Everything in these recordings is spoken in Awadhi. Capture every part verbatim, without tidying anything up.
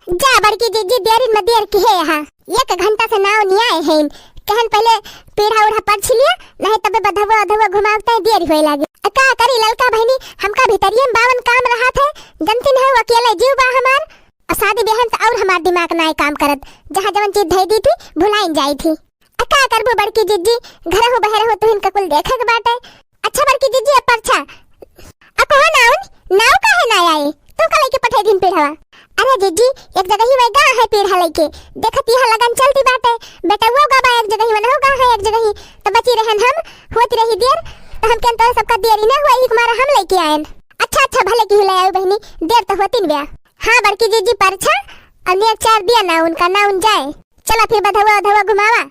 जा बड़की जिज्जी, देरिन में देर किहे यहाँ। एक घंटा से नाउन नाहीं आए हैं। कहन पहिले पीढ़ा उढ़ा परछि लिया, नाहीं तबे बधवा अधवा घुमावते देर होए लागे। आ का करी ललका बहिनी, हमका भितरिये में बावन काम रहत है, जनती नहीं अकेले जीव बा हमार। और शादी बियाहन से और हमार दिमाग नाहीं काम करत, जहाँ जवन चीज धई दी थी, भुलाइन जाई थी। आ का करबू बड़की जिज्जी, घरहु बहरहु तुहिन का कुल देखे के बाटे। अच्छा बड़की जिज्जी, अब परछा। आ कहो नाउन, नाउ काहे ना आए? तू का लइके पठाई दिन पीढ़वा? अरे जिज्जी, एक जगह ही वही गा है पीढ़ा लइके। देखत यहाँ लगन चलती बाटे। बेटउआ गा बा एक जगह ही, वनहु गा है एक जगह ही। तो बची रहन हम, होती रही देर, तो हम केन तोरे सबका देरी ना हुआ, एक मारा हम लइके आएन। अच्छा, अच्छा, भले की ले आयो बहिनी, देर तो होती न ब्या। हाँ बड़की जिज्जी, परछा, और नेक चार दिया नाउन का, नाउन जाए। चला फिर बधवा अधवा घुमावा।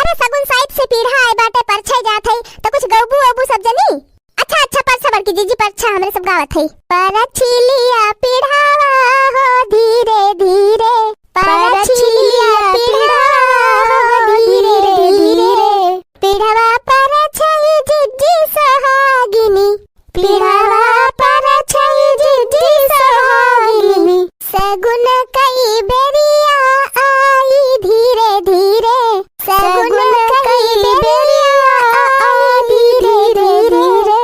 अरे सगुन साइड से पीढ़ा आए बाटे, परछे जात है, तो कुछ गौबू ओबू सब जनी। अच्छा, अच्छा, परछा बड़की जिज्जी, परछा, हमरे सब गावत है। परछिलिया पीढ़ावा हो धीरे धीरे, परछिलिया पीढ़ावा हो धीरे धीरे, पीढ़ावा परछई जिज्जी सोहागिनी। पीढ़ावा परछई जिज्जी सोहागिनी। सगुन कई बेरिया आई धीरे धीरे। सगुन कई बेरिया आई धीरे धीरे।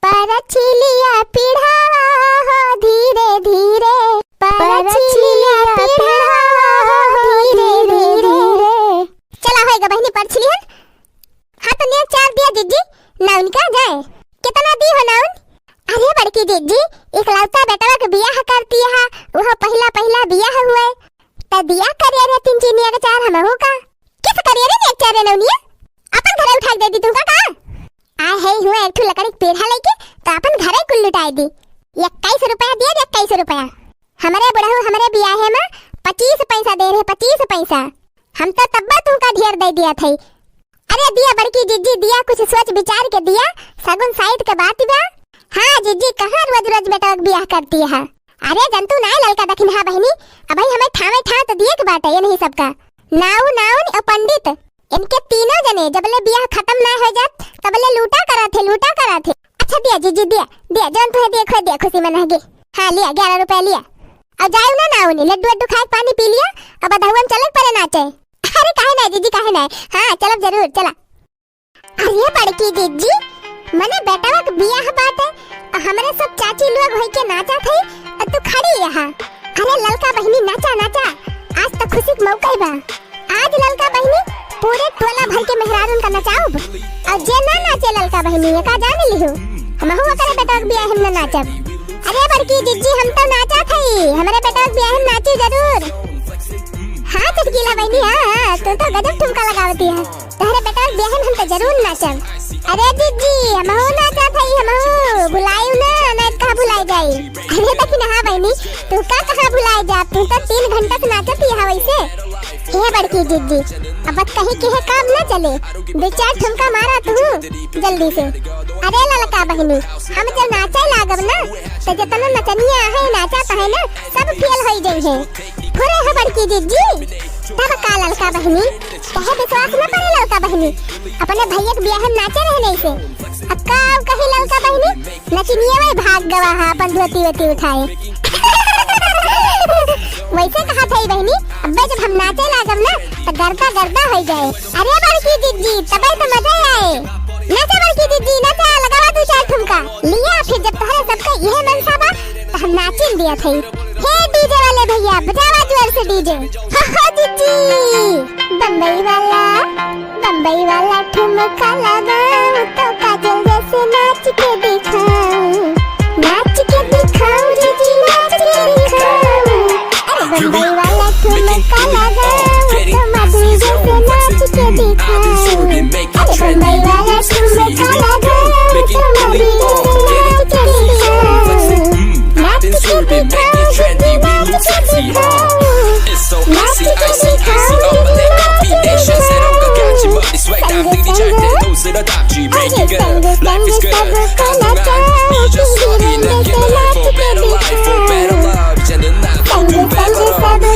परछिलिया पीढ़ावा हो धीरे धीरे। परछिलिया पीढ़ावा हो धीरे धीरे। चला होएगा बहिनी परछिलियन। हाँ तो नेक चार दिया जिज्जी, नाउन का जाए। कितना दी हो नाउन? अरे बड़की जिज्जी, इकलौता बेटवा के बियाह करती है, वह पहिला पहिला बियाह हुए। त दिया करिया रे तीन चीनिया के चार हमहू का। किस करिया रे नेक चार रे नौनिया? अपन घरे उठा के दे दी तुमका का? आए है हुए एक ठो लकड़ी के पीढ़ा लइके, तो अपन घरे कुल लुटाई दी। इक्कीस रुपया दिया दे, इक्कीस रुपया। हमरे बुढ़ऊ हमरे बियाहे में पच्चीस पैसा दे रहे, पच्चीस पैसा। हम तो तब्बा तुमका ढेर दे दिया थे। अरे दिया बड़की जिज्जी दिया, कुछ सोच विचार के दिया, सगुन साइड के बात बा। हाँ जिज्जी, कहाँ रोज रोज बेटवा के बियाह करती है? अरे जंतु नाय ललका दखिनहा बहिनी, अबही हमें ठामे ठाम तो दिए के बाटे ये नहीं सबका। नाऊ नाउन और पंडित, इनके तीनों जने जबले बियाह खत्म ना हो जात, तबले लूटा करा थे, लूटा करा थे। अच्छा दिया जिज्जी दिया, दिया जौन तुहे दिए खोए दिया खुशी मनागे। हाँ लिया ग्यारह रुपया लिया। और जाए ना नाउन, लड्डू वड्डू खाए पानी पी लिया, अब अधहुआ में चले परे नाचे। अरे काहे ना जिज्जी काहे ना, हाँ चलब जरूर चला। अरे बड़की जिज्जी, मने बेटवा के बियाह बाटे, आ हमरे सब चाची लोग होई के नाचा थे, आ तू खड़ी यहाँ। अरे ललका बहिनी नाचा नाचा, आज तो खुशी के मौका ही बा। आज ललका बहिनी पूरे टोला भर के मेहरारून का नचाउब। और जे ना नाचे ललका बहिनी, ये का जान लिहू, हमहू ओकरे बेटवा के बियाह में ना नाचब। अरे बड़की जिज्जी हम तो नाचा थे, हमरे बेटवा के बियाह में नाची जरूर। हाँ चटकीला बहिनी, हाँ, हाँ, तू तो गजब ठुमका लगावती है। तोहरे बेटा के बियाह में हम तो जरूर नाचब। अरे जिज्जी, हमहू नाचत हई, हमहू। भुलायू ना, नाच कहाँ भुलाए जाई? अरे दखिनहा बहिनी, तू का कहाँ भुलाए जा? तू तो तीन घंटा से नाचत ही हवा वैसे। हे बड़की जिज्जी, अब बात कही के है काम ना चले। दो चार ठुमका मारा तू जल्दी से। अरे ललका बहिनी, हम जब नाचे लागब ना, तो जितना नचनिया है, नाचत है ना, सब फेल होई जाई है। थोड़े है बड़की जिज्जी, तब का ललका बहिनी? कहे विश्वास न पड़े ललका बहिनी, अपने भैया के बियाह में नाचे रहने से। अब का कही ललका बहिनी, नचनिया वही भाग गवा है अपन धोती वोती उठाए। वैसे कहा था बहिनी, अब्बे जब हम नाचे लागब ना, तो गर्दा गर्दा हो जाए। अरे बड़की जिज्जी, तबे तो मजा आए। नाचा बड़की जिज्जी, नाचा, लगावा दो चार ठुमका। लिया फिर जब तोहरे सबके यह मनसा बा, तो हम नाचिन दिया थे। हे डीजे वाले भैया, बजावा जोर से डीजे। हो, हो, जिज्जी। बम्बई वाला, बम्बई वाला ठुमका लगाऊं तो काजल जैसे नाच के दिखाऊं। नाच के दिखाऊं, जिज्जी, नाच के दिखाऊं। अरे बम्बई वाला ठुमका लगाऊं तो माधुरी जैसे नाच के दिखाऊं। अरे बम्बई वाला ठुमका लगाऊं तो माधुरी जैसे नाच के दिखाऊं। नाच के दिखाऊं, जिज्जी, नाच के दिखाऊं। नाच के दिखाऊं, जिज्जी, नाच के दिखाऊं। संग संग, अरे संग संग सबको नचाऊं, फिर मिलके नाच के दिखाऊं। संग संग सब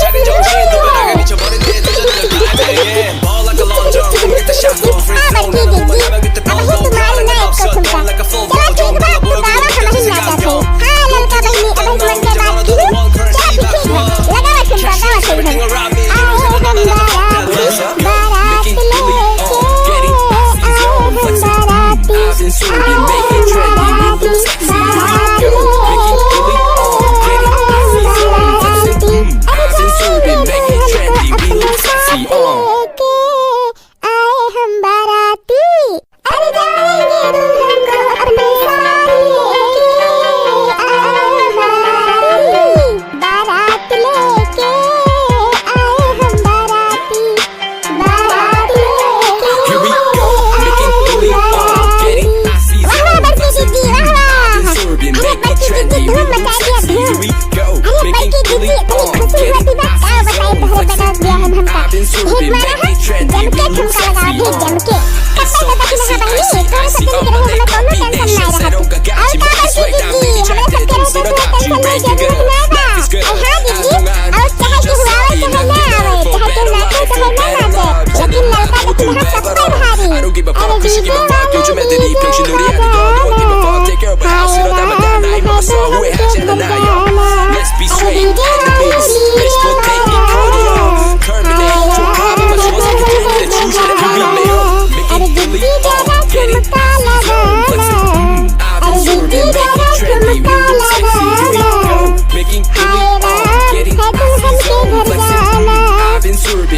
आ बड़की दीदी, अबहीं तुम्हारी नाइट को ठुमका। चला ठीक बा, तू गावा, हमहीं नाचत है। हाँ, ललका बहिनी, अबहीं मन के बात सुनू। चला ठीक, ठीक बा, लगावा ठुमका, गावा सही है। आए हम बाराती, बारात लेके, आए हम बाराती, आए हम बाराती, बारात लेके, आए हम बाराती। अरे जाएंगे दुल्हन को अपने साथ लेके, आए हम बाराती। अरे जाएंगे दुल्हन को अपने साथ लेके, आए हम बाराती। बारात लेके, आए हम बाराती। बारात लेके, आए हम बाराती। वाह, वाह, बड़की दीदी, वाह, वाह। अरे बड़की दीदी, धूम मचा दिया, धूम। अरे बड़की दीदी, इतनी खुशी होती बा, का बताई तोहरे बेटा बियाह में हमका। एक बार हम जम के ठुमका लगावत है, जम के। तब तक तो बची ना बहिनी, तोहरे सब के रहे, हमें कौनो टेंशन ना रहत। और का बड़की दीदी, हमरे सब के रहे तो तोहरे टेंशन लेवे के जरूरत ना बा। और हाँ दीदी, और चाहे केहू आवे, चाहे ना आवे, चाहे केहू नाचे, चाहे ना नाचे, लेकिन ललका के चूल्हा सबसे भारी। अरे दीदी,